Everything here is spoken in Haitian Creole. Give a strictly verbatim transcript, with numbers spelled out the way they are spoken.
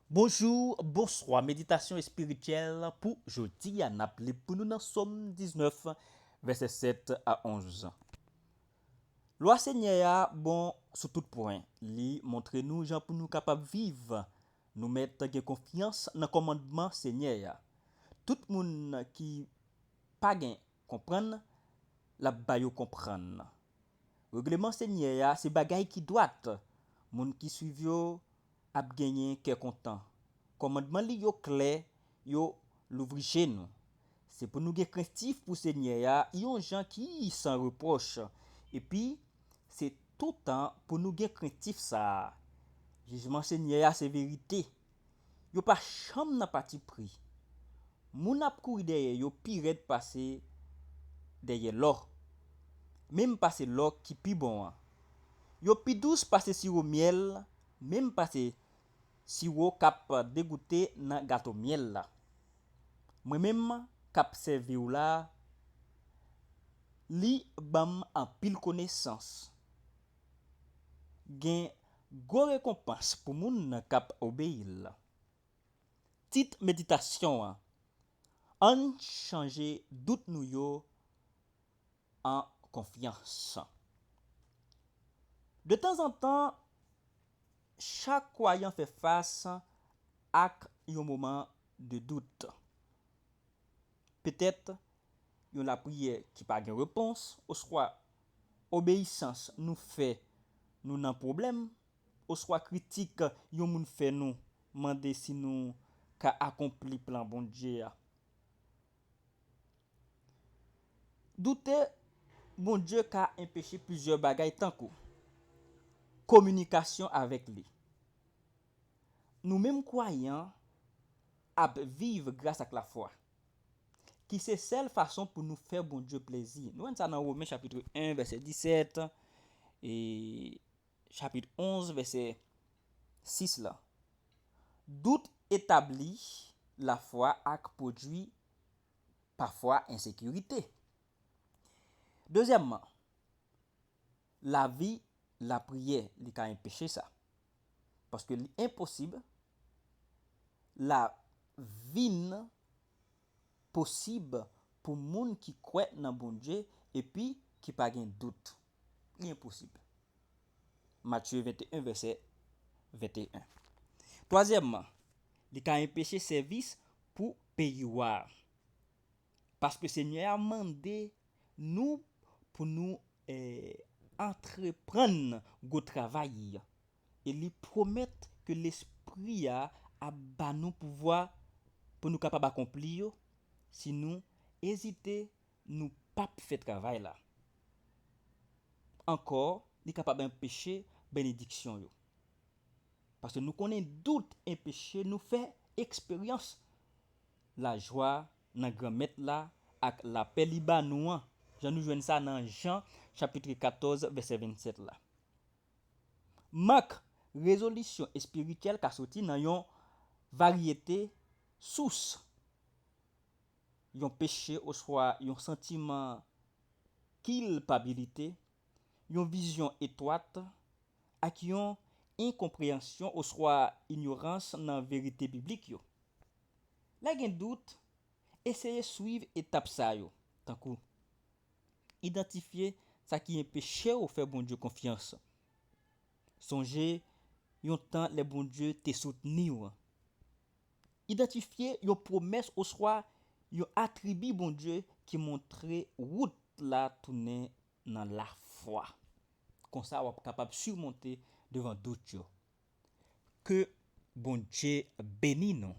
Bonjou, bonswa. Meditasyon espirityèl pou jodi a, n ap li pou nou nan Sòm diznèf, vèsè sèt a onz. Lwa Senyè a bon sou tout pwen. Li montre nou jan pou nou kapab viv. Nou mèt gen konfyans nan kòmandman Senyè a. Tout moun ki pa gen konprann, l ap ba yo konprann. Regleman Senyè a se bagay ki dwat. Moun ki suiv yo ap genyen kè kontan. Kòmandman li yo klè, yo louvri je nou. Se pou nou gen krentif pou Senyè a, yon jan ki san repwòch. Epi, se toutan pou nou gen krentif sa a. Jijman Senyè a se verite. Yo pa janm nan patipri. Moun ap kouri dèyè yo pi rèd pase dèyè lò, menm pase lò ki pi bon an. Yo pi dous pase siwo myèl, menm pase siwo k ap degoute nan gato myèl la. Mwen menm k ap sèvi w la, li ban m anpil konesans. Gen gwo rekonpans pou moun k ap obeyi l. Tit meditasyon an: Ann chanje dout nou yo an konfyans. De tanzantan, chak kwayan fè fas ak yon moman de dout. Petèt yon lapriyè ki pa gen repons, oswa obeyisans nou fè nou nan pwoblèm, oswa kritik yon moun fè nou mande si nou ka akonpli plan Bondye a. Doute Bondye ka enpeche plizyè bagay, tankou kominikasyon avèk li. Nou menm kwayan ap viv gras ak lafwa, ki se sèl fason pou nou fè Bondye plezi. Nou jwenn sa nan Women chapit en, vèsè disèt, e chapit onz, vèsè sis la. Dout etabli lafwa ak pwodui pafwa ensekirite. Dezyèmman, lavi lapriyè, li ka enpeche sa. Paske li enposib, la vin posib pou moun ki kwè nan Bondye epi ki pa gen dout. Li enposib. Matye venteyen, vèsè venteyen. Twazyèmman, li ka enpeche sèvis pou peyi w a. Paske Senyè a mande nou pou nou, eh, antreprann gwo travay. E li pwomèt ke Lespri a ap ba nou pouvwa pou nou kapab akonpli yo. Si nou ezite, nou p ap fè travay la. Ankò, li kapab anpeche benediksyon yo. Paske nou konnen dout enpeche nou fè eksperyans lajwa nan Granmèt la ak lapè li ba nou an, jan nou jwenn sa nan Jan chapit katòz, vèsè vennsèt la. Mank rezolisyon espirityèl ka soti nan yon varyete sous. Yon peche oswa yon santiman kilpabilite, yon vizyon etwat, ak yon enkonpreyansyon oswa inyorans nan verite biblik yo. Lè gen dout, eseye swiv etap sa yo, tankou: idantifye sa ki enpeche w fè Bondye konfyans. Sonje yon tan lè Bondye te soutni w. Idantifye yon pwomès oswa yon atribi Bondye ki montre wout la tounen nan lafwa. Konsa, w ap kapab simonte devan dout yo. Ke Bondye beni nou.